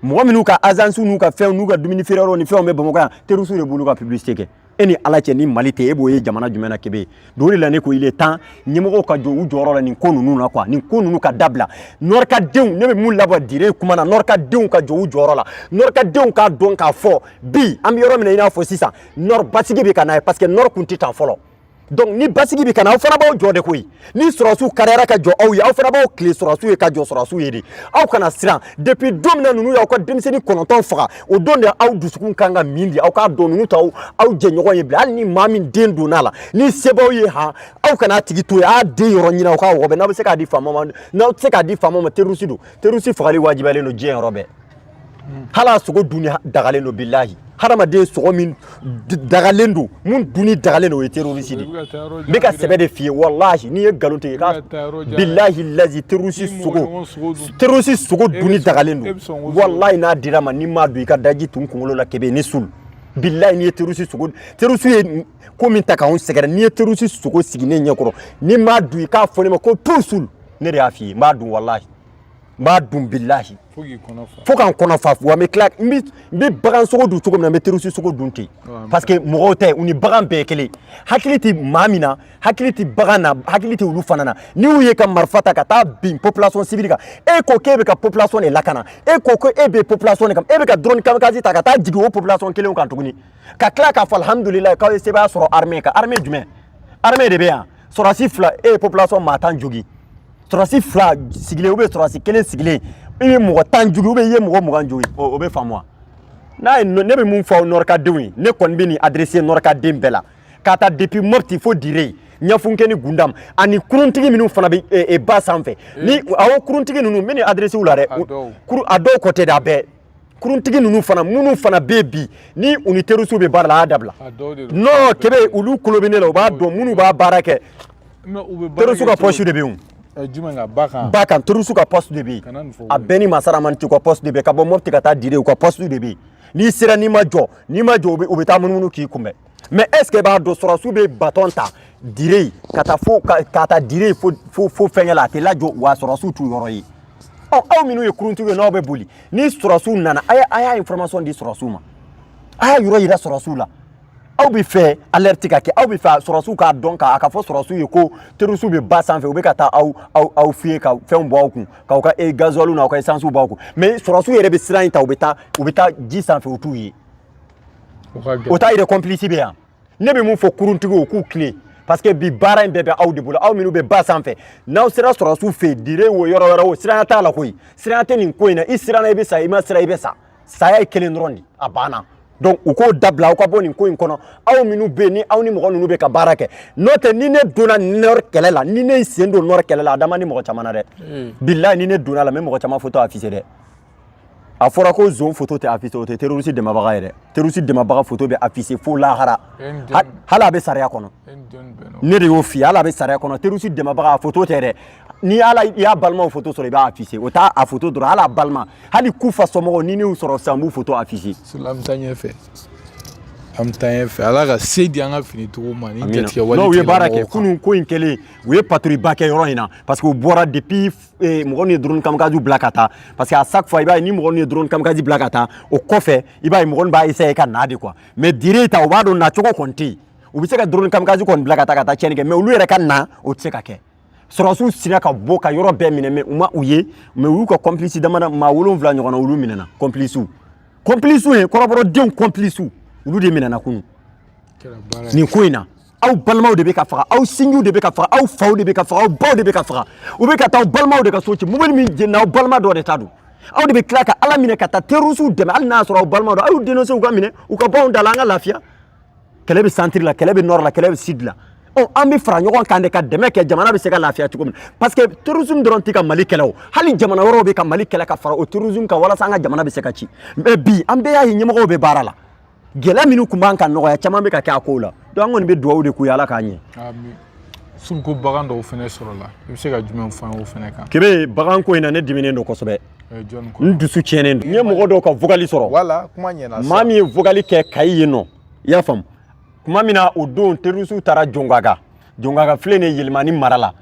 Mɔgɔ minnu ka agence n'u ka fɛnw n'u ka dumuni feereyɔrɔw ni fɛnw bɛ Bamakɔ yan, terroriste de b'olu ka publicité kɛ. E ni Ala cɛ, ni Mali tɛ, e b'o ye jamana jumɛn na, Kebe? Donc o de la ne ko il est temps ɲɛmɔgɔw ka jɔ u jɔyɔrɔ la nin ko ninnu na quoi. Nin ko ninnu ka dabila. Nord ka denw, ne bɛ mun labɔ Dire kuma na, Nord ka denw ka jɔ u jɔyɔrɔ la. Nord ka denw k'a dɔn k'a fɔ bi an bɛ yɔrɔ min na, i n'a fɔ sisan Nord basigi bɛ ka na ye, parce que Nord kun tɛ tan fɔlɔ. Donc ni basigi bɛ ka na, aw fana b'aw jɔ de koyi. Ni sɔrɔsiw kariyara ka jɔ aw ye, aw fana b'aw tile sɔrɔsiw ye ka jɔ sɔrɔsiw ye de. Aw kana siran. Depuis don min na ninnu y'aw ka denmisɛnnin 9 faga, o don de aw dusukun kan ka min di. Aw k'a dɔn ninnu t'aw aw jɛɲɔgɔn ye bilen. Hali ni maa min den donna a la, ni se b'aw ye han, aw kana a tigi to yen, a y'a den yɔrɔ ɲini, aw k'a wɔgɔbɛ. N'aw bɛ se k'a di faama ma, n'aw tɛ se k'a di faama ma, terroriste don. Terroriste fagali wajibiyalen don diɲɛ yɔrɔ bɛɛ. Hali a sogo dunni dagalen don. Bilahi, hadamaden sogo min dagalen don, mun dunni dagalen don, o ye terroriste de. N bɛ ka sɛbɛ de f'i ye. Walahi, n'i ye nkalon tigɛ k'a, bilahi lazi, terroriste sogo dunni dagalen don. Walahi, n'a dira ma, n'i m'a dun, i ka daji tun kunkolo la. Kebe ni sul, bilahi, n'i ye terroriste sogo, terroriste ye ko min ta k'anw sɛgɛrɛ, n'i ye terroriste sogo sigi ne ɲɛkɔrɔ, n'i m'a dun, i k'a fɔ ne ma ko pour sul, ne de y'a f'i ye, n b'a dun. Walahi, n b'a dun, bilahi, fo k'an kɔnɔ fa. Wa n bɛ tila, n bɛ bagan sogo dun cogo min na, n bɛ terroriste sogo dun ten, parce que mɔgɔw tɛ, u ni bagan bɛɛ ye kelen. Hakili tɛ maa min na, hakili tɛ bagan na, hakili tɛ olu fana na. N'i y'u ye ka marifa ta ka taa bin population civile kan, e ko k'e bɛ ka population de lakana, e ko ko e bɛ population de kan, e bɛ ka drone kamikaze ta ka taa jigin o population kelenw kan tuguni, ka tila k'a fɔ alhamdulilayi k'aw ye sebaaya sɔrɔ armée kan. Armée jumɛn? Armée de bɛ yan, sɔrɔdasi 2, e ye population maa 10 jogin. Sɔrɔdasi 2 sigilen ou bien sɔrɔdasi 1 sigilen, i ye mɔgɔ 10 jogin ou bien i ye mɔgɔ 20 jogin, o bɛ faamu wa? N'a ye, ne bɛ mun fɔ aw nɔrikadenw ye? Ne kɔni bɛ nin adressé nɔrikaden bɛɛ la, k'a ta depuis Mopti fo Dire, Ɲafunkɛ ni Gundam ani kuruntigi minnu fana bɛ ba sanfɛ. Ni awɔ, kuruntigi ninnu, n bɛ nin adressé u la dɛ. A dɔw kɔ tɛ dɛ, a bɛɛ. Kuruntigi ninnu fana, minnu fana bɛ bi ni u ni terroriste bɛ baara la, a y'a dabila. Non, Kebe, olu kulo bɛ ne la, u b'a dɔn minnu b'a baara kɛ. Terroriste ka poste de bɛ yen. Jumɛn kan? Ba kan? Ba kan, terroriste ka poste de bɛ yen. A bɛɛ ni Masaramani cɛ, u ka poste de bɛ yen. Ka bɔ Mopti ka taa Dire, u ka poste de bɛ yen. N'i sera, n'i ma jɔ, n'i ma jɔ, u bɛ taa munumunu k'i kunbɛn. Mais est ce que b'a dɔn sɔrɔsiw bɛ baton ta Dire ka taa fo ka taa Dire fo fɛnkɛ la, a tɛ lajɔ wa sɔrɔsiw t'u yɔrɔ ye. Ɔ, aw minnu ye kuruntigiw ye, n'aw bɛ boli, ni sɔrɔsiw nana, a y'a information di sɔrɔsiw ma, a y'a yɔrɔ yira sɔrɔsiw la. Aw bɛ fɛ alerte ka kɛ, aw bɛ fɛ sɔrɔsiw k'a dɔn, k'a ka fɔ sɔrɔsiw ye ko terroriste bɛ ba sanfɛ, u bɛ ka taa aw fiyɛ ka fɛnw bɔ aw kun, k'aw ka gasoil n'aw ka essence bɔ aw kun. Mais sɔrɔsiw yɛrɛ bɛ sira in ta, u bɛ taa ji sanfɛ, u t'u ye. O t'a yɛrɛ complice bɛ yan. Ne bɛ mun fɔ kuruntigiw? K'u tilen. Parce que bi baara in bɛɛ bɛ aw de bolo, aw minnu bɛ ba sanfɛ. N'aw sera sɔrɔsiw fɛ yen, dire wo, yɔrɔ wɛrɛ o, siranya t'a la koyi. Siranya tɛ nin ko in na. I siranna, i bɛ sa. I ma siran, i bɛ sa. Saya ye kelen dɔrɔn de, a banna. Donc u k'o dabila, aw ka bɔ nin ko in kɔnɔ. Aw minnu bɛ yen, ni aw ni mɔgɔ ninnu bɛ ka baara kɛ, n'o tɛ, ni ne donna nord kɛlɛ la, ni ne sen don nord kɛlɛ la, a da man di mɔgɔ caman na dɛ. Bilahi, ni ne donna la, n bɛ mɔgɔ caman photo afficher dɛ. A fɔra ko zon photo tɛ afficher, o tɛ terroriste dɛmɛbaga ye dɛ. Terroriste dɛmɛbaga photo bɛ afficher fo lahara, hali a bɛ sariya kɔnɔ. Ne de y'o f'i ye, hali a bɛ sariya kɔnɔ. Terroriste dɛmɛbaga, a photo tɛ dɛ. Ni ala i y'a balimaw photo sɔrɔ, i b'a afficher. O t'a a photo dɔrɔn, hali a balima, hali Kufa somɔgɔw, ni ne y'u sɔrɔ sisan, n b'u photo afficher. An bɛ taa ɲɛfɛ, an bɛ taa ɲɛfɛ. Ala ka se di an ka finitigiw ma ni jatigɛ wale. N'u ye baara kɛ kunun, ko in kɛlen, u ye patrouille ba kɛ yɔrɔ in na, parce que u bɔra depuis mɔgɔ min ye drone kamikaze bila ka taa. Parce que à chaque fois, i b'a ye, ni mɔgɔ min ye drone kamikaze bila ka taa, o kɔfɛ, i b'a ye mɔgɔ min b'a essayer ka na de quoi. Mais dire ta, u b'a dɔn nacogo kɔni tɛ yen. U bɛ se ka drone kamikaze kɔni bila ka taa, ka taa tiɲɛni kɛ, mais olu yɛrɛ ka na, o tɛ se ka kɛ. Sɔrɔsiw sinna ka bɔ ka yɔrɔ bɛɛ minɛ, mais u ma u ye. Mais u y'u ka complice dama, maa 7 ɲɔgɔn na, olu minɛna. Complice, complice ye kɔrɔbɔrɔdenw complice, olu de minɛna kunun nin ko in na. Aw balimaw de bɛ ka faga, aw sinjiw de bɛ ka faga, aw faw de bɛ ka faga, aw baw de bɛ ka faga. U bɛ ka taa aw balimaw de ka so ci. Mobili min jenina, aw balima dɔ de ta don. Aw de bɛ tila ka Ala minɛ ka taa terroriste dɛmɛ, hali n'a y'a sɔrɔ aw balima don. Aw y'u dénoncer, u ka minɛ, u ka bɔ anw da la, an ka lafiya. Kɛlɛ bɛ centre la, kɛlɛ bɛ nord la, kɛlɛ bɛ sud la. Ɔ, an bɛ fara ɲɔgɔn kan de ka dɛmɛ kɛ, jamana bɛ se ka lafiya cogo min. Parce que terrorisme dɔrɔn tɛ ka Mali kɛlɛ o, hali jamana wɛrɛw bɛ ka Mali kɛlɛ ka fara o terrorisme kan, walasa an ka jamana bɛ se ka ci. Mais bi, an bɛɛ y'a ye, ɲɛmɔgɔw bɛ baara la. Gɛlɛya minnu tun b'an kan, nɔgɔya caman bɛ ka kɛ a kow la. Donc an kɔni bɛ dugawu de k'u ye, Ala k'a ɲɛ. Sulu, ko bagan dɔw fɛnɛ sɔrɔla, i bɛ se ka jumɛn fɔ an ye o fɛnɛ kan? Kebe, bagan ko in na, ne diminen don kosɛbɛ, n dusu tiɲɛnen don. N ye mɔgɔ dɔw ka vocal sɔrɔ. Wala kuma ɲɛna. Maa min ye vocal kɛ Kayi yen nɔ, i y'a faamu, tuma min na o don terroriste taara Jongaga, Jongaga filɛ nin ye Yelimani mara la,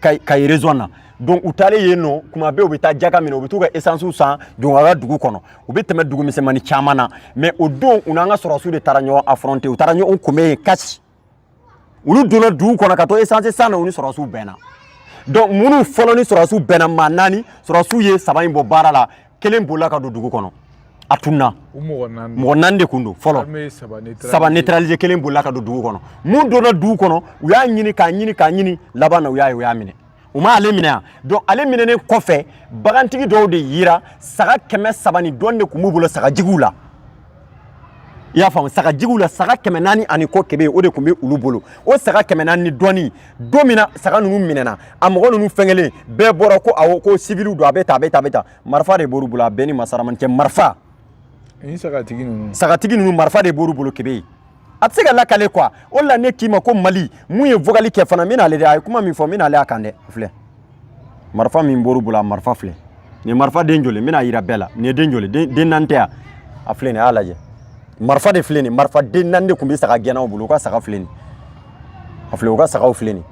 Kayi région na. Donc u taalen yen nɔ, kuma bɛɛ u bɛ taa jaga minɛ, u bɛ t'u ka essence san Jongaga dugu kɔnɔ. U bɛ tɛmɛ dugu misɛnmanin caman na, mais o don, u n'an ka sɔrɔsiw de taara ɲɔgɔn affronter, u taara ɲɔgɔn kunbɛn yen kasi. Olu donna dugu kɔnɔ ka to essence san na, u ni sɔrɔsiw bɛnna. Donc minnu fɔlɔ ni sɔrɔsiw bɛnna, maa 4, sɔrɔsiw ye 3 in bɔ baara la, kelen bolila ka don dugu kɔnɔ, a tununa. Mɔgɔ 4 de kun don fɔlɔ, 3 neutralisé, kelen bolila ka don dugu kɔnɔ. Mun donna dugu kɔnɔ, u y'a ɲini k'a ɲini k'a ɲini, laban na u y'a ye, u y'a minɛ. U ma ale minɛ yan. Donc ale minɛnen kɔfɛ, bagantigi dɔw de yira, saga 300 ni dɔɔni de tun b'u bolo sagajigiw la. I y'a faamu, sagajigiw la, saga 400 ani kɔ, kebe, o de tun bɛ olu bolo. O saga 400 ni dɔɔni, don min na saga ninnu minɛna, a mɔgɔ ninnu fɛngɛlen bɛɛ bɔra ko awɔ, ko civiliw don, a bɛ tan, a bɛ tan, a bɛ tan. Marifa de b'olu bolo, a bɛɛ ni masaramani cɛ, marifa. Ni sagatigi ninnu. Sagatigi ninnu, marifa de b'olu bolo, kebe. A tɛ se ka lakale quoi. O de la ne k'i ma ko Mali mun ye vocal kɛ fana, n bɛna ale dɛ, a ye kuma min fɔ, n bɛna ale a kan dɛ. A filɛ, marifa min b'olu bolo, a marifa filɛ nin ye. Marifa den joli? N bɛna yira bɛɛ la. Nin ye den joli? Den 4 tɛ yan? A filɛ nin ye, a y'a lajɛ, marifa de filɛ nin. Marifa den 4 de tun bɛ saga gɛnnaw bolo. U ka saga filɛ nin, a filɛ, u ka sagaw filɛ nin.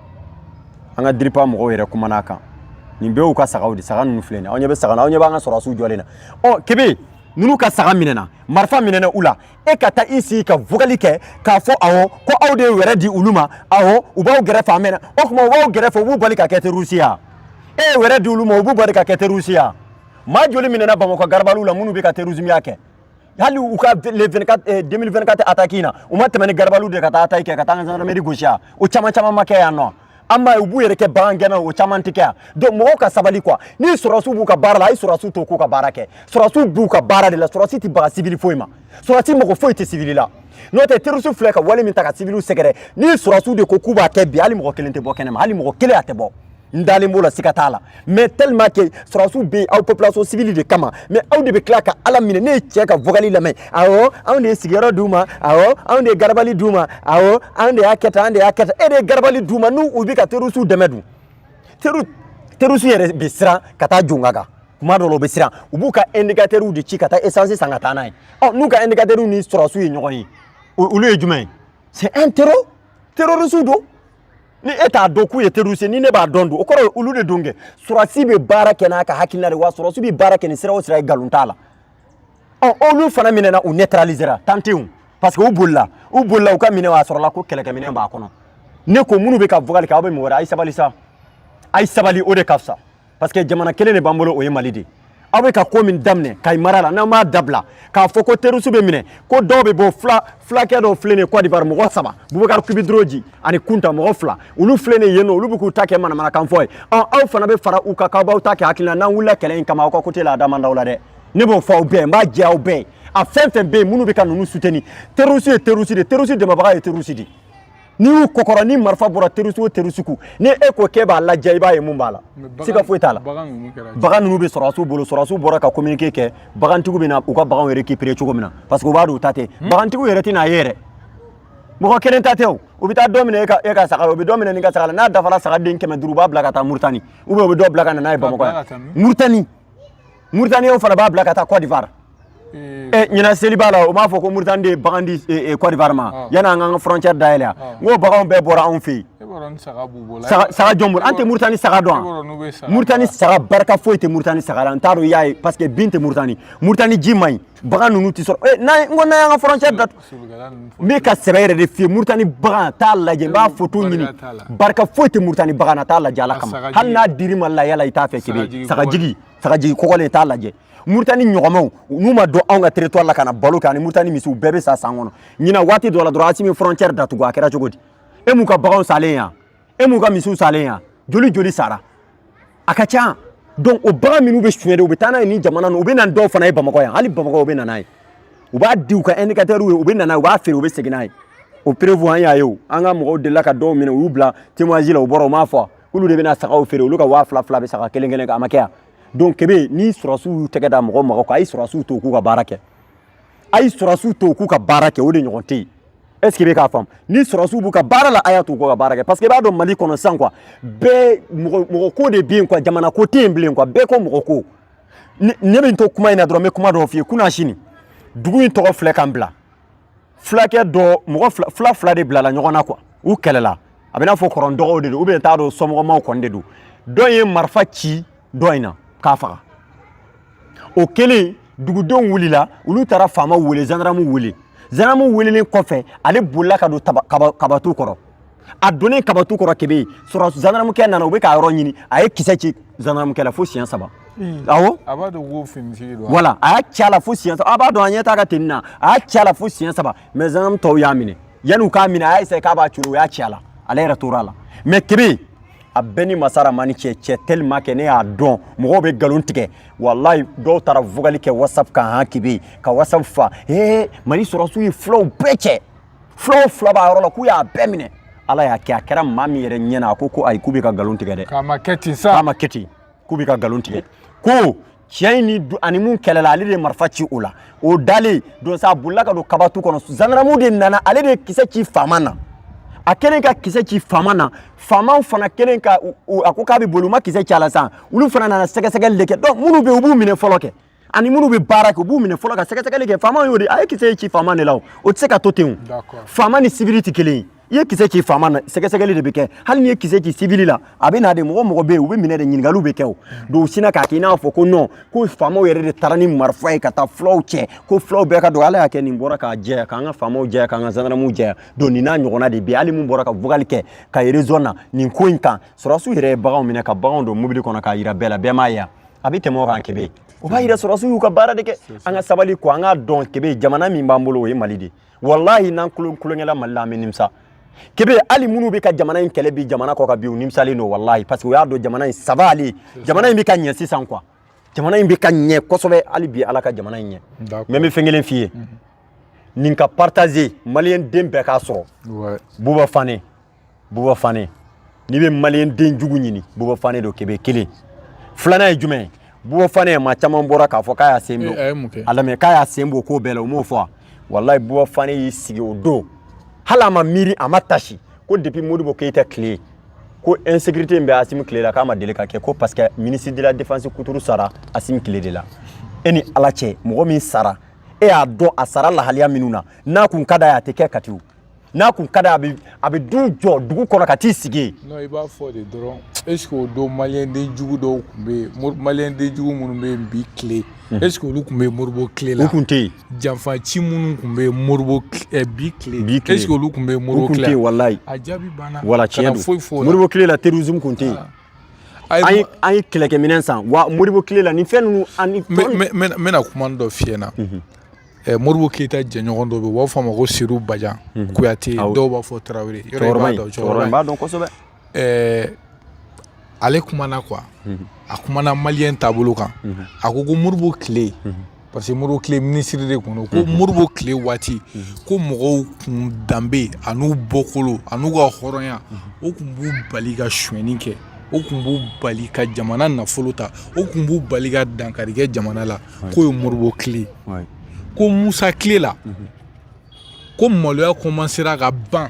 An ka DIRPA mɔgɔw yɛrɛ kumana a kan. Nin bɛɛ y'u ka sagaw de. Saga ninnu filɛ nin, aw ɲɛ bɛ saga la, aw ɲɛ b'an ka sɔrɔdasiw jɔlen na. Ɔ kebe, ninnu ka saga minɛna, marifa minɛna u la, e ka taa i sigi ka vocal kɛ k'a fɔ awɔ, ko aw de ye wɛrɛ di olu ma, awɔ, u b'aw gɛrɛfɛ a mɛnna. O tuma u b'aw gɛrɛfɛ, u b'u bali ka kɛ terroriste ye? E ye wɛrɛ di olu ma, u b'u bali ka kɛ terroriste ye? Maa joli minɛna Bamakɔ garabaliw la, minnu bɛ ka terrorisme ya kɛ? Hali u ka le 24 2024 attaque in na, u ma tɛmɛ ni garabaliw de ka taa attaque kɛ, ka taa an ka gendarmerie gosi yan? O caman caman ma kɛ yan nɔ. An b'a ye, u b'u yɛrɛ kɛ bagan gɛnna, o caman tɛ kɛ yan. Donc mɔgɔw ka sabali quoi. Ni sɔrɔsiw b'u ka baara la, a ye sɔrɔsiw to k'u ka baara kɛ. Sɔrɔsiw b'u ka baara de la. Sɔrɔsi tɛ baga civil foyi ma, sɔrɔsi mɔgɔ foyi tɛ civil la. N'o tɛ, terroriste filɛ ka wale min ta ka civil sɛgɛrɛ, ni sɔrɔsiw de ko k'u b'a kɛ bi, hali mɔgɔ kelen tɛ bɔ kɛnɛma, hali mɔgɔ kelen a tɛ bɔ. N dalen b'o la, siga t'a la. Mais tellement que sɔrɔsiw bɛ yen aw population civile de kama, mais aw de bɛ tila ka Ala minɛ. Ne ye cɛ ka vocal lamɛn: awɔ, anw de ye sigiyɔrɔ d'u ma, awɔ, anw de ye garabali d'u ma, awɔ, anw de y'a kɛ tan, anw de y'a kɛ tan. E de ye garabali d'u ma, n'u u bɛ ka terroriste dɛmɛ dun? Terroriste yɛrɛ bɛ siran ka taa Jongaga kuma dɔw la, u bɛ siran, u b'u ka indicateurs de ci ka taa essence san ka taa n'a ye. Ɔ, n'u ka indicateurs ni sɔrɔsiw ye ɲɔgɔn ye, olu ye jumɛn ye? C'est un terroriste don. Ni e t'a dɔn k'u ye terroriste, ni ne b'a dɔn dun, o kɔrɔ ye olu de don kɛ. Sɔrɔsi bɛ baara kɛ n'a ka hakilina de wa, sɔrɔsi bɛ baara kɛ ni sira o sira ye, nkalon t'a la. Ɔ, olu fana minɛna, u neutralisera tan tɛ yen, parce que u bolila, u bolila u ka minɛ, a sɔrɔla ko kɛlɛkɛminɛn b'a kɔnɔ. Ne ko minnu bɛ ka vocal kɛ, aw bɛ mɔgɔ wɛrɛ, a ye sabali sa, a ye sabali, o de ka fisa. Parce que jamana kelen de b'an bolo, o ye Mali de ye. Aw bɛ ka ko min daminɛ Kayi mara la, n'aw m'a dabila k'a fɔ ko terroriste bɛ minɛ, ko dɔw bɛ bɔ, fila fulakɛ dɔw filɛ nin ye Côte d'Ivoire, mɔgɔ saba, Bubakari Kubidoroji ani Kunta, mɔgɔ fila, olu filɛ nin ye yen nɔ, olu bɛ k'u ta kɛ manamanakan fɔ ye. Aw fana bɛ fara u kan k'aw b'aw ta kɛ hakilina. N'an wulila kɛlɛ in kama aw ka côté la, a da man d'aw la dɛ. Ne b'o fɔ aw bɛɛ, n b'a jɛ aw bɛɛ ye. A fɛn fɛn bɛ yen minnu bɛ ka ninnu soutenir, terroriste ye terroriste de, terroriste dɛmɛbaga ye terroriste de. N'i y'u kɔkɔrɔ ni marifa bɔra terroriste o terroriste kun, ni e ko k'e b'a lajɛ, i b'a ye mun b'a la, siga foyi t'a la. Bagan ninnu bɛ sɔrɔdasiw bolo. Sɔrɔdasiw bɔra ka communiqué kɛ, bagantigiw bɛ na u ka baganw récupérer cogo min na, parce que u b'a dɔn u ta tɛ. Bagantigiw yɛrɛ tɛna ye yɛrɛ, mɔgɔ kelen ta tɛ o. U bɛ taa dɔ minɛ e ka saga la, u bɛ dɔ minɛ nin ka saga la. N'a dafara saga den 500, u b'a bila ka taa Muritani, ou bien u bɛ dɔ bila ka na n'a ye Bamakɔ yan. Muritani, Mauritaniens fana b'a bila ka taa Côte d'Ivoire. Ɲinan seliba la, u m'a fɔ ko Mauritanie de ye bagan di Côte d'Ivoire ma yanni an k'an ka frontière dayɛlɛ yan. N ko baganw bɛɛ bɔra anw fɛ yen. Saga jɔn bolo? An tɛ Mauritanie saga dɔn. Mauritanie saga, barika foyi tɛ Mauritanie saga la. N t'a dɔn i y'a ye, parce que bin tɛ Mauritanie. Mauritanie ji man ɲi, bagan ninnu tɛ sɔrɔ. N'an n ko n'an y'an ka frontière datugu, n bɛ ka sɛbɛ yɛrɛ de f'i ye. Mauritanie bagan, t'a lajɛ, n b'a photo ɲini, barika foyi tɛ Mauritanie bagan na. T'a lajɛ Ala kama, hali n'a dir'i ma layala, i t'a fɛ kebe sagajigi, sagajigi kɔgɔlen, t'a lajɛ. Mauritanie ɲɔgɔnmaw, n'u ma don anw ka territoire la ka na balo kɛ, ani Mauritanie misiw bɛɛ bɛ sa san kɔnɔ. Ɲinan waati dɔ la dɔrɔn, Asimi frontière datugu, a kɛra cogo di? E m'u ka baganw salen yan, e m'u ka misiw salen yan, joli joli sara, a ka ca. Donc o bagan minnu bɛ suɲɛ de, u bɛ taa n'a ye nin jamana ninnu, u bɛ na dɔw fana ye Bamakɔ yan. Hali Bamakɔ, u bɛ na n'a ye, u b'a di u ka indicateurs ye, u bɛ na n'a ye, u b'a feere, u bɛ segin n'a ye. O preuve an y'a ye o. An ka mɔgɔw delila ka dɔw minɛ, u y'u bila témoignage la, u bɔra, u m'a fɔ k'olu de bɛna sagaw feere, olu ka 2000 2000 bɛ saga kelen kelen kan. A ma kɛ yan. Donc Kebe, ni sɔrɔsiw y'u tɛgɛ da mɔgɔ mɔgɔ kan, a ye sɔrɔsiw to u k'u ka baara kɛ, a ye sɔrɔsiw to u k'u ka baara kɛ, o de ɲɔgɔn tɛ yen. Est ce que i bɛ k'a faamu? Ni sɔrɔsiw b'u ka baara la, a y'a to u k'u ka baara kɛ, parce que i b'a dɔn Mali kɔnɔ sisan quoi, bɛɛ mɔgɔ mɔgɔ ko de bɛ yen quoi, jamana ko tɛ yen bilen quoi, bɛɛ ko mɔgɔ ko. Ne bɛ n to kuma in na dɔrɔn, n bɛ kuma dɔw f'i ye. Kunna sini, dugu in tɔgɔ filɛ ka n bila, fulakɛ dɔ, mɔgɔ fila fila fila de bilala ɲɔgɔn na quoi, u kɛlɛla, a bɛ n'a fɔ kɔrɔn dɔgɔw de don, ou bien n t'a dɔn, somɔgɔmaw kɔni de don. Dɔ ye marifa ci dɔ in na k'a faga. O kɛlen, dugudenw wulila, olu taara faamaw wele, gendarme wele. Gendarme welelen kɔfɛ, ale bolila ka don kabatu kɔrɔ. A donnen kabatu kɔrɔ, Kebe sɔrɔ, gendarmekɛ nana, u bɛ k'a yɔrɔ ɲini, a ye kisɛ ci gendarmekɛ la fo siɲɛ saba. Awɔ, a b'a dɔn ko finitigi don. Voilà, a y'a ci a la fo siɲɛ saba. A b'a dɔn, a ɲɛ t'a ka tenue na. A y'a ci a la fo siɲɛ saba, mais gendarme tɔw y'a minɛ. Yanni u k'a minɛ, a y'a essayé k'a b'a curu, u y'a ci a la, ale yɛrɛ tora a la. Mais Kebe, a bɛɛ ni masaramani cɛ cɛ, tellement que ne y'a dɔn mɔgɔw bɛ nkalon tigɛ. Walayi, dɔw taara vocal kɛ WhatsApp kan, han Kebe ka WhatsApp fa, ee Mali sɔrɔsiw ye fulaw bɛɛ cɛ, fulaw fila b'a yɔrɔ la, k'u y'a bɛɛ minɛ. Ala y'a kɛ, a kɛra maa min yɛrɛ ɲɛna, a ko ko ayi, k'u bɛ ka nkalon tigɛ dɛ. K'a ma kɛ ten sa. K'a ma kɛ ten, k'u bɛ ka nkalon tigɛ, ko cɛ in ni ani mun kɛlɛla, ale de ye marifa ci o la, o dalen donc sa, a bolila ka don kabatu kɔnɔ. Gendarme de nana, ale de ye kisɛ ci faama na. A kɛlen ka kisɛ ci faama na, faamaw fana kɛlen ka a ko k'a bɛ boli, u ma kisɛ ci a la sisan, olu fana nana sɛgɛsɛgɛli de kɛ. Donc minnu bɛ yen, u b'u minɛ fɔlɔ kɛ, ani minnu bɛ baara kɛ, u b'u minɛ fɔlɔ ka sɛgɛsɛgɛli kɛ. Faamaw y'o de, a ye kisɛ ci faama de la, o o tɛ se ka to ten o. Faama ni civil tɛ kelen ye. I ye kisɛ ci faama na, sɛgɛsɛgɛli de bɛ kɛ. Hali n'i ye kisɛ ci civil la, a bɛ na de, mɔgɔ mɔgɔ bɛ yen, u bɛ minɛ de, ɲininkaliw bɛ kɛ o. Donc u sinna k'a kɛ i n'a fɔ ko non, ko faamaw yɛrɛ de taara ni marifa ye ka taa fulaw cɛ, ko fulaw bɛɛ ka dɔgɔ. Ala y'a kɛ, nin bɔra k'a jɛya, k'an ka faamaw jɛya, k'an ka gendarmew jɛya. Donc nin n'a ɲɔgɔnna de bɛ yen. Hali mun bɔra ka vocal kɛ ka réseau na nin ko in kan, sɔrɔdasiw yɛrɛ ye baganw minɛ ka baganw don mobili kɔnɔ k'a yira bɛɛ la, bɛɛ m'a ye. A bɛ tɛmɛ o kan Kebe, o b'a yira sɔrɔdasiw y'u ka baara de kɛ. An ka sabali quoi, an k'a dɔn Kebe, jamana min b'an bolo, o ye Mali de ye. Walahi, n'an kulonkɛla Mali la, an bɛ nimisa. Kebe, hali minnu bɛ ka jamana in kɛlɛ bi jamana kɔ kan bi, u nimisalen don walahi, parce que u y'a dɔn jamana in ça va aller, jamana in bɛ ka ɲɛ sisan quoi, jamana in bɛ ka ɲɛ kosɛbɛ. Hali bi, Ala ka jamana in ɲɛ. Mais n bɛ fɛn kelen f'i ye, nin ka partager, maliyɛn den bɛɛ k'a sɔrɔ. Buba Fane, Buba Fane, n'i bɛ maliyɛn den jugu ɲini, Buba Fane don. Kebe, kelen. Filanan ye jumɛn ye? Buba Fane, maa caman bɔra k'a fɔ k'a y'a sen bɔ a lamɛn, k'a y'a sen bɔ ko bɛɛ la, u m'o fɔ. Walayi, Buba Fane y'i sigi o don, hali a ma miiri, a ma tasi, ko depuis Modibo Keyita tile, ko insécurité in bɛ Asimi tile la, k'a ma deli ka kɛ, ko parce que ministre de la défense Kuturu sara Asimi tile de la. E ni Ala cɛ, mɔgɔ min sara, e y'a dɔn a sara lahaliya minnu na, n'a kun ka d'a ye, a tɛ kɛ Kati o. N'a kun ka d'a ye, a bɛ du jɔ dugu kɔnɔ ka t'i sigi yen. Non, i b'a fɔ de dɔrɔn, est ce que o don maliyɛn den jugu dɔw tun bɛ yen, maliyɛn den jugu minnu bɛ yen bi tile, est ce que olu tun bɛ yen Modibo tile la? U tun tɛ yen. Janfaci minnu tun bɛ yen Modibo bi tile, bi tile, est ce que olu tun bɛ yen Modibo tile la? U tun tɛ yen walayi. A jaabi banna. Wala tiɲɛ don. Foyi f'o la. Modibo tile la, terrorisme tun tɛ yen. An ye kɛlɛkɛminɛn san wa Modibo tile la, nin fɛn ninnu ani N bɛna kuma dɔ f'i ɲɛna. Modibo Keyita jɛɲɔgɔn dɔ bɛ yen, u b'a fɔ a ma ko Seru Bajan Kuyate, dɔw b'a fɔ Tarawele. Cɛkɔrɔba in, cɛkɔrɔba in b'a dɔn kosɛbɛ. Ale kumana quoi, a kumana maliyɛn taabolo kan. A ko ko Modibo tile, parce que Modibo tile ministre de kun don, ko Modibo tile waati, ko mɔgɔw kun danbe an'u bɔkolo an'u ka hɔrɔnya, o kun b'u bali ka sonyɛni kɛ, o kun b'u bali ka jamana nafolo ta, o kun b'u bali ka dankari kɛ jamana la. K'o ye Modibo tile. Ko Musa tile la, ko maloya commencera ka ban,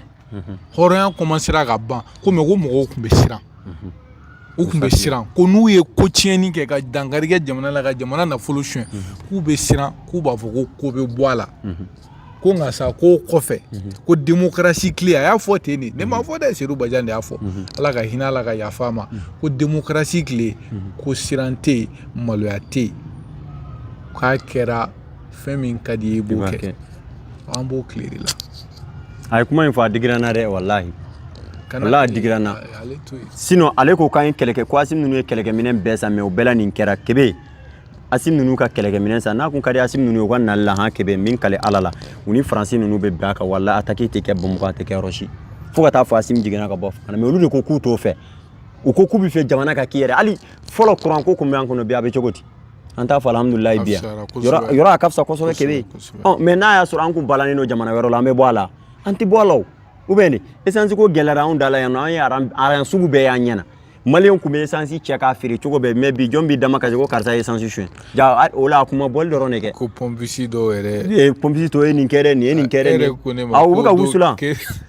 hɔrɔnya commencera ka ban, ko mais ko mɔgɔw tun bɛ siran, u tun bɛ siran ko n'u ye ko tiɲɛni kɛ, ka dankari kɛ jamana la, ka jamana nafolo suɲɛ, k'u bɛ siran, k'u b'a fɔ ko ko bɛ bɔ a la. Ko nka sa, ko kɔfɛ, ko démocratie tile, a y'a fɔ ten de, ne m'a fɔ dɛ, Seru Bajan de y'a fɔ, Ala ka hinɛ, Ala ka yafa a ma, ko démocratie tile, ko siran tɛ yen, maloya tɛ yen, k'a kɛra fɛn min ka di i ye, i b'o kɛ. An b'o tile de la. A ye kuma in fɔ, a digira n na dɛ, walahi, walahi, a digira n na. Sinon ale ko k'an ye kɛlɛkɛ, ko Asimi ninnu ye kɛlɛkɛminɛn bɛɛ san, mais o bɛɛ la nin kɛra. Kebe, Asimi ninnu ka kɛlɛkɛminɛn san, n'a kun ka di Asimi ninnu ye u ka nali la han, Kebe, min kale Ala la, u ni Faransi ninnu bɛ bɛn a kan, walahi, attaque tɛ kɛ Bamakɔ, a tɛ kɛ yɔrɔ si, fo ka taa fɔ Asimi jiginna ka bɔ fanga na. Mais olu de ko k'u t'o fɛ, u ko k'u bɛ fɛ jamana ka k'i yɛrɛ. Hali fɔlɔ kuran ko kun bɛ an kɔnɔ, bi a bɛ cogo di? An t'a fɔ alhamdulilayi bi yan yɔrɔ a ka fisa kosɛbɛ, Kebe. Ɔ mais n'a y'a sɔrɔ an kun balannen don jamana wɛrɛ la, an bɛ bɔ a la? An tɛ bɔ a la o. Ou bien de essence ko gɛlɛyara anw da la yan nɔ, an ye aran sugu bɛɛ y'an ɲɛna. Maliyɛn kun bɛ essence cɛ k'a feere cogo bɛɛ, mais bi jɔn b'i dama kasi ko karisa ye essence suɲɛ? Ja o la a kuma bɔli dɔrɔn de kɛ. Ko pompiste dɔw yɛrɛ. Ee, pompiste tɔ ye nin kɛ dɛ, nin ye nin kɛ dɛ. Awɔ, u bɛ ka wusulan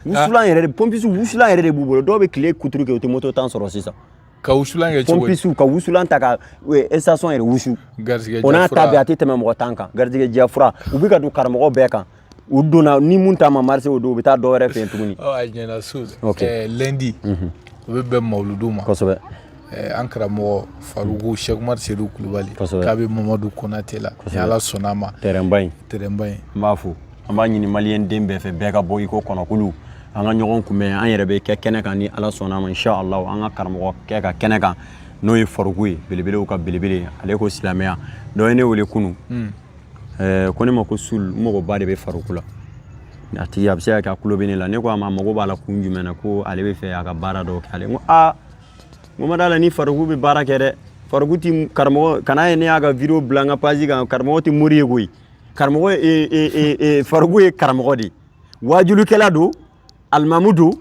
wusulan yɛrɛ de, pompiste wusulan yɛrɛ de b'u bolo. Dɔw bɛ tile kuturu kɛ, u tɛ moto tan sɔrɔ sisan. Ka wusulan kɛ cogo di? Pompiste ka wusulan ta ka station yɛrɛ wusu. Garijɛgɛ. O n'a ta bɛɛ, a tɛ tɛmɛ mɔgɔ 10 kan. Garijɛgɛ diya fura, u bɛ ka don karamɔgɔ bɛɛ kan. U donna ni mun ta ma marché, o don u bɛ taa dɔ wɛrɛ fɛ yen tuguni. Ɔ, a ɲɛna so. Lundi, o bɛ bɛn mawuludu ma. An karamɔgɔ Faruku Cheikh Umar Seydou Kulubali, k'a bɛ Mamadu Konate la, ni Ala sɔnna a ma. Terrain ba in. Terrain ba in. N b'a fo, an b'a ɲini maliyɛn den bɛɛ fɛ, bɛɛ ka bɔ i ko kɔnɔkulu, an ka ɲɔgɔn kunbɛn. An yɛrɛ bɛ kɛ kɛnɛ kan ni Ala sɔnna a ma, inshallah, an ka karamɔgɔ kɛ ka kɛnɛ kan, n'o ye Faruku ye, belebelew ka belebele. Ale ko silamɛya dɔ ye ne wele kunun, ko ne ma ko Sul, n magoba de bɛ Faruku la. A tigi a bɛ se ka kɛ a tulo bɛ ne la. Ne ko a ma, a mago b'a la kun jumɛn na? Ko ale bɛ fɛ a ka baara dɔw kɛ ale. N ko aa, n ko ma d'a la ni Faruku bɛ baara kɛ dɛ. Faruku ti karamɔgɔ kana ye, ne y'a ka vidéo bila n ka page kan. Karamɔgɔ tɛ mori ye koyi. Karamɔgɔ Faruku ye karamɔgɔ de ye, wajulikɛla don, alimamu don,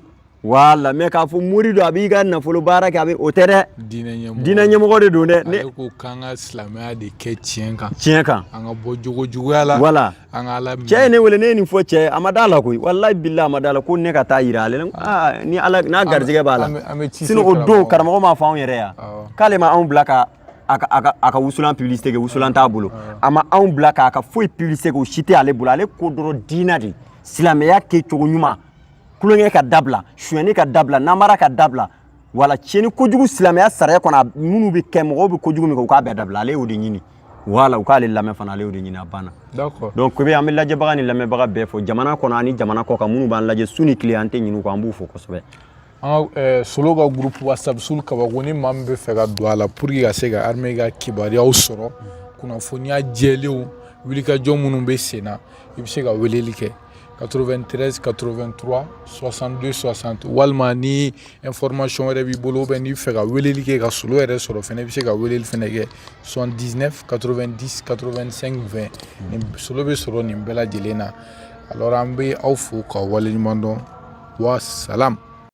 wala. Mais k'a fɔ mori don, a b'i ka nafolo baara kɛ, a bɛ o tɛ dɛ. Diinɛ ɲɛmɔgɔ de don dɛ. Ne ko k'an ka silamɛya de kɛ tiɲɛ kan. Tiɲɛ kan. An ka bɔ jogo juguya la. Wala. An ka Ala. Cɛ ye ne wele, ne ye nin fɔ cɛ ye, a ma da la koyi, walayi bilahi, a ma da la. Ko ne ka taa yira ale la ni Ala n'a garijɛgɛ b'a la. Sinon o don karamɔgɔ m'a fɔ anw yɛrɛ yan k'ale ma anw bila ka a ka wusulan publicité kɛ, wusulan t'a bolo. A ma anw bila k'a ka foyi publicité kɛ, o si tɛ ale bolo. Ale ko dɔrɔn diinɛ de, silamɛya kɛcogo ɲuman, tulonkɛ ka dabila, sonyɛni ka dabila, namara ka dabila, wala tiɲɛni kojugu silamɛya sariya kɔnɔ minnu bɛ kɛ, mɔgɔw bɛ kojugu min kɛ, u k'a bɛɛ dabila. Ale y'o de ɲini, wala u k'ale lamɛn fana, ale y'o de ɲini, a banna. Donc Kebe, an bɛ lajɛbaga ni lamɛnbaga bɛɛ fo, jamana kɔnɔ ani jamana kɔ kan, minnu b'an lajɛ su ni tile, an tɛ ɲinɛ u kɔ, an b'u fo kosɛbɛ. An ka Solo ka groupe WhatsApp Sul Kabako, ni maa min bɛ fɛ ka don a la pour que ka se ka armée ka kibaruyaw sɔrɔ, kunnafoniya jɛlenw, wulikajɔ minnu bɛ sen na, i bɛ se ka weleli kɛ 93 83 62 60, walima ni information wɛrɛ b'i bolo, ou n'i bɛ fɛ ka weleli kɛ ka Solo yɛrɛ sɔrɔ fɛnɛ, i bɛ se ka weleli fɛnɛ kɛ 79 90 85 20. Nin Solo bɛ sɔrɔ nin bɛɛ lajɛlen na. Alors an bɛ aw fo k'aw waleɲuman dɔn. Wa salam.